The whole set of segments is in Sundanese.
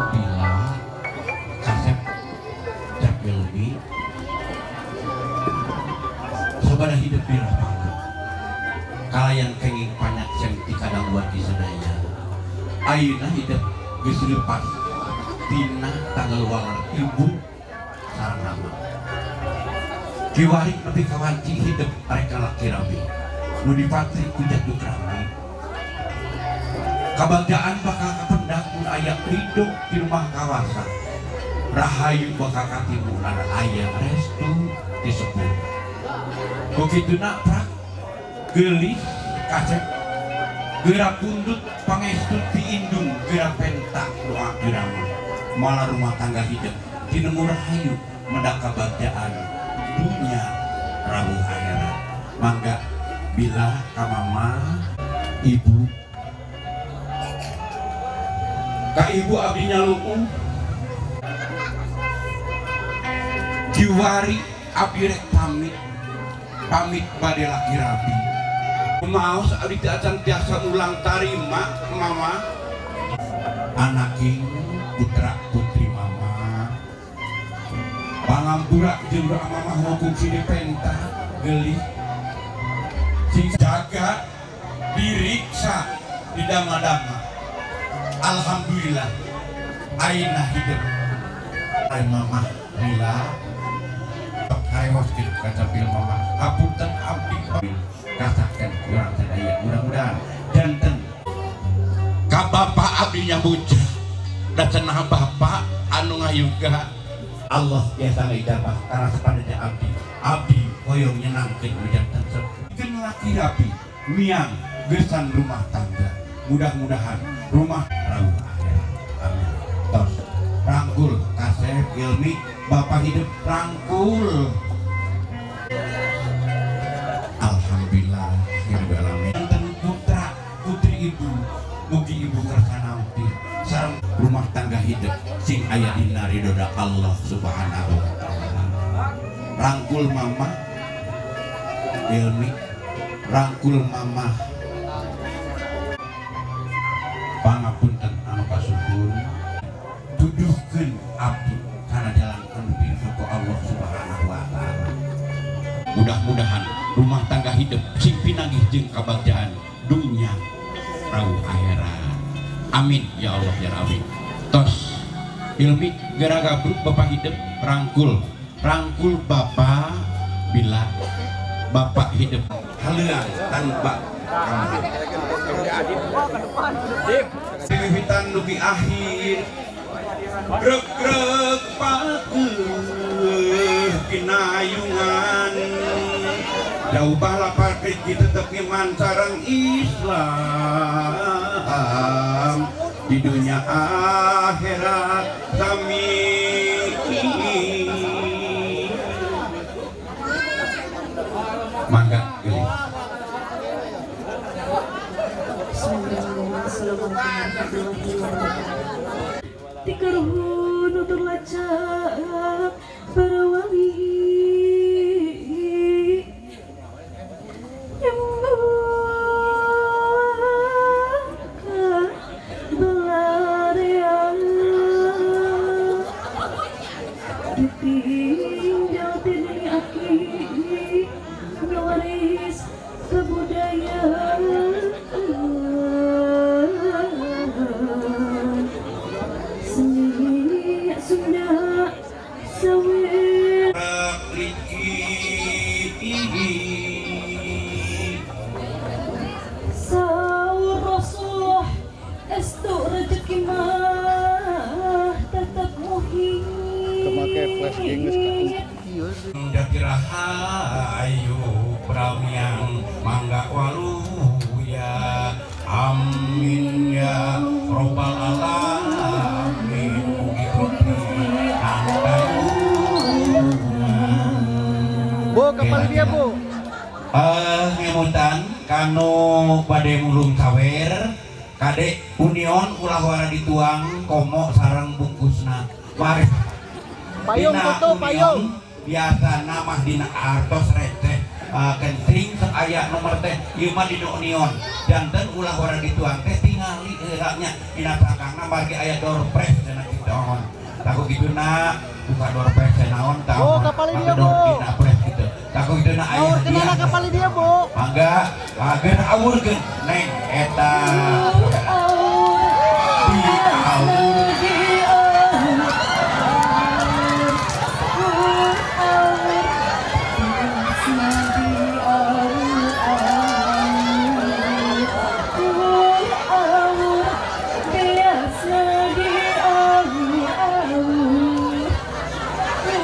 Bila kasep Cak Ilmi sabada hidup di lapangan kalayan kenging panyakseng ti kadang wargi sadaya. Ayeuna hidup geus leupas tina tanggal waler ibu sareng rama. Kiwari nepi ka wanci hidup rek laki rabi nu dipatri ku jatuh rami. Kabagjaan bakal kapendak mun aya ridho di rumah kawasa. Rahayu bakal katimu aya restu ti sepuh. Ku kituna prak geulis kasep geura pundut pangestu ti indung, geura penta doa dirama. Malah rumah tangga hidup tinemu rahayu mendak kabagjaan dunya rawuh akhirat. Mangga bila ka mama ibu, ka ibu abdi nyalu'u. Kiwari abdi rek pamit, pamit bade laki rabi. Maos abdi teu acan tiasa ulang tarima mama. Anaking putra putri mama, pangampura jeung doa mama hukum sini penta gelis. Sing jaga diriksa di dama-dama. Alhamdulillah ayeuna hidup. Ai mama lila harewos kitu kacapil mama. Hapunten abdi kasaken urang sadaya, mudah-mudahan janten ka bapak abdi nyambuja da cenah bapak anu ngayuga. Allah biasa ngijabah karena sepadanya abdi, abdi hoyong nyenangkeun janten sepuh. Laki rapi miang gesan rumah tangga, mudah-mudahan rumah rawuh akhirat. Amin. Tos rangkul kasep ilmi bapak hidup rangkul. Alhamdulillah rabbil alamin. Janten putra putri ibu mugi ibu kersa nampi sareng rumah tangga hidup sing aya dina ridho Allah Subhanahu wa taala. Rangkul mama ilmi, rangkul mama. Pangapunten anu kasuhun, tuduhkeun abdi kana jalan anu piridho Allah Subhanahu wa taala. Mudah-mudahan rumah tangga hidup sing pinanggih jeung kabagjaan dunya rawuh akhirat. Amin ya Allah ya Rabbi. Tos ilmi geura gabruk bapak hidup rangkul, rangkul bapak bila bapak hidup haleuang tanpa kamar. Wiwitan dugi akhir greg-greg pakeuh kinayungan jauh balapar kriji tetep iman sareng Islam di dunia akhirat sami. Mangga geulis. Bismillahirrahmanirrahim. Assalamualaikum warahmatullahi wabarakatuh. Tikaruhun nutur lacak para wali nyembah ka balarea ditinjau tini aki ngawaris kebudayaan seni Sunda sawer. Riki. Saur Rasulullah estu rezeki mah tetap muhit. Amin. Jati Rahayu Pramiang Mangga Waluya. Amin ya robbal alamin. Mugi putri antayuna. Bu, kepala dia, Bu. Ngemutan kanu bade mulung sawer, kade union ulah wara dituang komo sareng bungkusna. Mari. Payung Dina tutup, union, payung. Biasa mah dina artos receh, kencring sok aya nomor teh, ieu mah dina union janten ulah wara dituang teh, tingali heula nya dina cangkangna margi aya door prize cenah kitu. Naon taku kituna buka door prize teh naon tah? Bu, kapali dia, door Bu. Dina prize gitu taku kituna aya Awur kenana hadiah. Kapali dia, Bu. Mangga ageun awurkeun, Neng, eta di awur. Di awur, awur, di awur, awur, awur, biasa di awur, awur, awur, di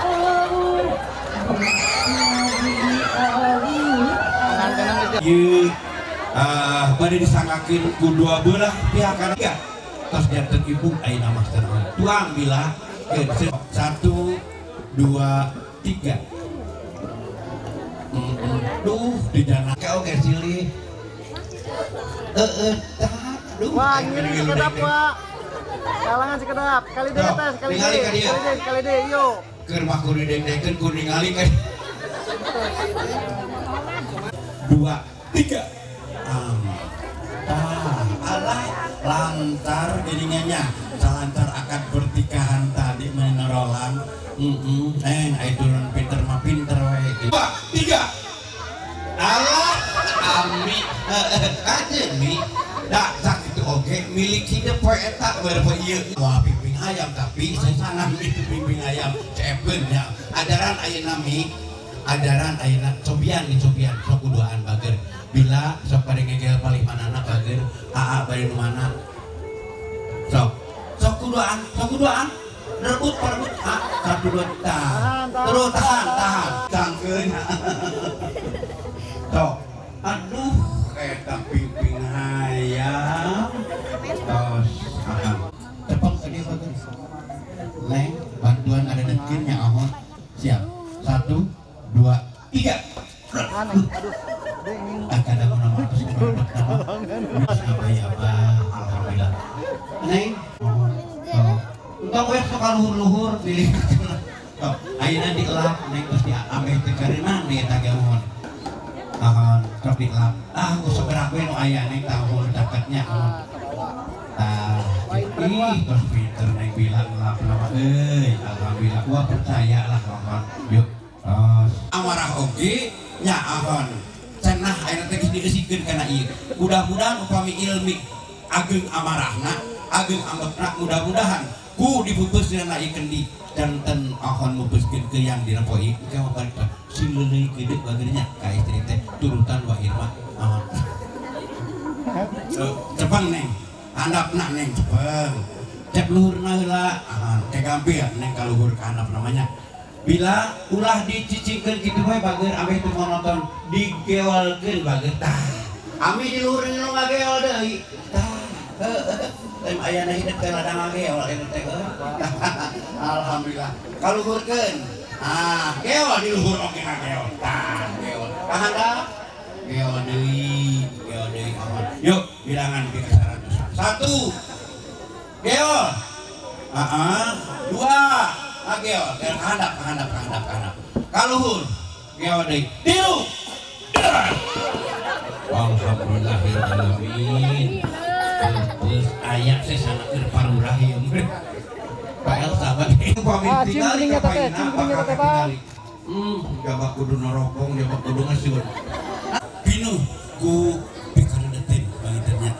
awur. Tangan kanan aja. Ieu bade disanggakeun ku dua belah pihak kana ya. Tos janten ibu ayeuna mah tenang. Tuang bila. Satu, dua, tiga. Duh, di jalan ka oge silih. Heeh, tah. Duh. Wah, ngiring sekedap, Wak. Kalangan sekedap. Kali deh, Sok, tes, kali ningali deh. ka dieu. Sekali deh, sekali deh, yuk. Keur mah kudu dek-dekeun kudu ningali kan. Dua, tiga. Tah, alah, lancar jadinya, salancar akad pertikahan tadi menerolang. Ai turun pinter mah pinter we. Dua, tiga. Alah, ami, kajeun mi. Da sakitu oge milik hidup poe eta we poe ieu. Wah, pingping ayam tapi sesangan itu pingping ayam cepeun ya. Ajaran ayeuna mi, ajaran ayeuna cobian di cobian sok kuduaan bager. Bila sok bade ngegel palih manana bager, aa bade nu mana. Sok. Sok kuduaan, sok kuduaan. Rebut, rebut. Ah, satu dua tahan. Tahan, tahan, Terus tahan, tahan. Tahan. Cangkeun. Sok. Aduh, eta pingping hayam. Tos, tahan. Cepeng ke dia bager. Neng, bantuan ada dekinnya ahon. Siap. Satu, dua, tiga. Aneh, aduh. Deh, ini. Akan ada nama terus ya alhamdulillah. Neng, mohon. Entong we sok luhur-luhur pilih. Sok, ayeuna dielap neng terus diameh teh kareunang nih eta ge mohon. Ahon, sok dielap. Ah, sok gerak we nu aya neng tah mohon deketnya mohon. Tah, ih, terus pinter neng bilang ngelap nama euy, alhamdulillah. Wah, percaya lah mohon. Yuk. Tos. Amarah oge nya ahon. Cenah ayeuna teh geus dieusikeun kana ieu. Mudah-mudahan upami ilmi ageng amarahna, ageng ambekna, mudah-mudahan ku diputus dina ieu kendi janten ahon mutuskeun ke yang dina poe ieu ka balik sing leuleui gede bagernya ka istri teh turutan wa irma ahon. Cepeng neng, handapna neng cepeng. Cep luhurna heula, ahon, ke gampil neng ka luhur ka handap namanya. Bila ulah dicicingkeun kitu we bager ameh teu monoton digeolkeun bager tah. Ami di luhur nu ngageol deui. Tah, heueuh. Lain ayana hidup teh ladang ngageol eta teh. Alhamdulillah. Kaluhurkeun. Ah, geol di luhur oge ngageol. Tah, geol. Ka handap. Geol deui, geol deui aman. Yuk, bilangan ke 100. Satu. Geol. Ah, dua. Ah, geol, geol ka handap, ka handap, ka handap, ka handap. Kaluhur. Geol deui. Tilu. Alhamdulillahirabbil. Terus aya sesana keur parurah ieu mah. Pak Elsa bade. Ah, cim kuningnya, Teteh, cim kuningnya, Teteh, Bang. Jabak kudu norokong, jabak kudu ngesun. Pinuh ku pikaredetin bangiternya.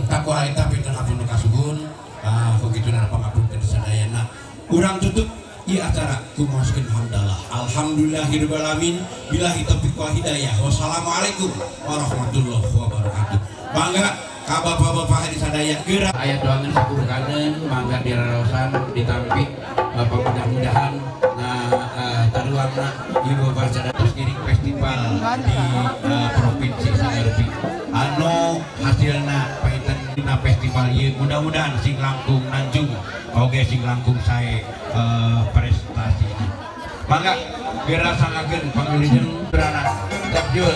Taku harita pinter hapun nu kasuhun, ah begitu na pangapunten sadayana. Urang tutup ieu acara ku maoskeun hamdalah. Alhamdulillahirabbil alamin, billahi taufiq wal hidayah. Wassalamualaikum warahmatullahi wabarakatuh. Bangga ka bapak-bapak hadis sadaya geura. Aya doangan sakurukaneun mangga diraraosan ditampi Bapak. Ibu bapak sadaya terus ngiring festival di provinsi Sagarupi anu hasilna panginten dina festival ieu mudah-mudahan sing langkung nanjung oge sing langkung sae prestasina. Mangga dirasakakeun pangwilujeng berana. Cap Jul.